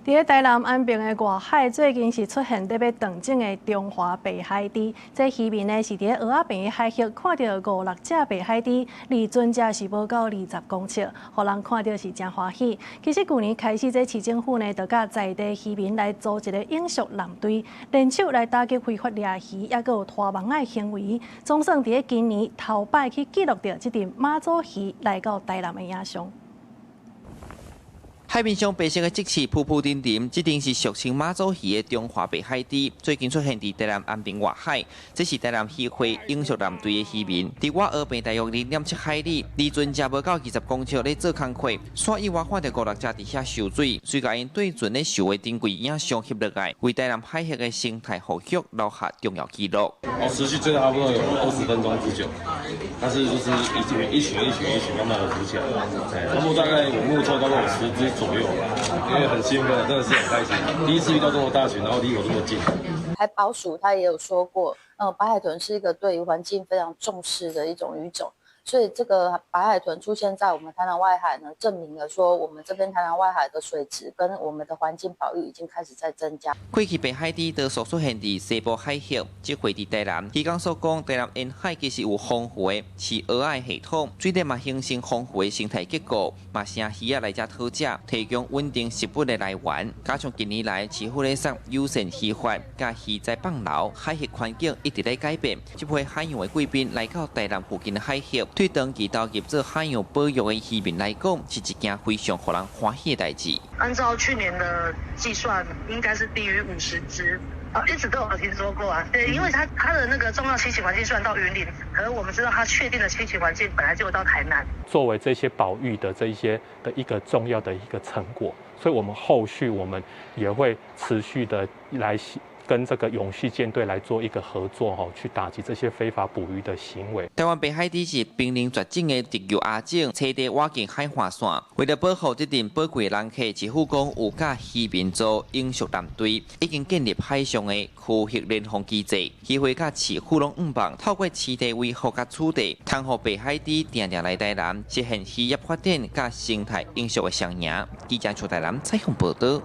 佇咧台南安平的外海，最近是出現咧欲斷種的中華白海豬。這漁民呢是佇咧蚵仔坪的海域看著五六隻白海豬，離船只是無夠20公尺，予人看著是誠歡喜。其實舊年開始，這市政府呢就佮在地漁民來組一个永續艦隊，聯手來打擊非法掠魚，抑閣有拖網仔的行為。總算佇咧今年頭擺去記錄著這陣媽祖魚來到台南的影像。海面上白色的積刺浮浮沉沉，這陣是俗稱媽祖魚的中華白海豬，最近出現佇台南安平外海。這是台南漁會永續艦隊的漁民，佇外蚵仔坪大約0.7海里，離船只無夠20公尺咧做工課，煞意外看著五六隻佇遐泅水，隨共𪜶對船咧泅的珍貴影像翕落來，為台南海域的生態復育留下重要記錄。哦，持續追了差不多有20分鐘之久，但是就是一群一群一群一群慢慢的浮起來，差不多大概我目測大概有10隻左右吧，因為很興奮，真的是很開心，第一次遇到這麼大群，然後離我這麼近。海保署他也有說過，白海豚是一個對於環境非常重視的一種魚種，所以這個白海豚出現在我們台南外海呢，證明了說我們這邊台南外海的水質跟我們的環境保育已經開始在增加。過去白海豬多數出現佇西部海域，這回佇台南，漁工所講，台南沿海其實有豐富的飼蚵仔系統，水底嘛形成豐富的生態結構，嘛成魚仔來遮討食，提供穩定食物的來源。加上近年來市府咧設友善漁法，佮魚崽放流，海域環境一直咧改變。這批海洋的貴賓來到台南附近的海域，對長期投入做海洋保育的漁民來講，是一件非常予人歡喜的代誌。按照去年的計算，應該是低於50隻。啊，一直都有聽說過啊。對，因為它的那個重要棲息環境雖然到雲林，可是我們知道它確定的棲息環境本來就到台南。作為這些保育的這一些的一個重要的一個成果，所以我們後續我們也會持續的來跟這個永續艦隊來做一個合作，吼，去打擊這些非法捕魚的行為。台灣白海豬是瀕臨絕種的特有亞種，棲地倚近海岸線。為了保護這陣寶貴人客，市府講有佮漁民組永續艦隊，已經建立海上的區域聯防機制，漁會佮市府攏向望透過棲地維護佮處置，通予白海豬定定來台南，實現漁業發展佮生態永續的雙贏。記者出台南採訪報導。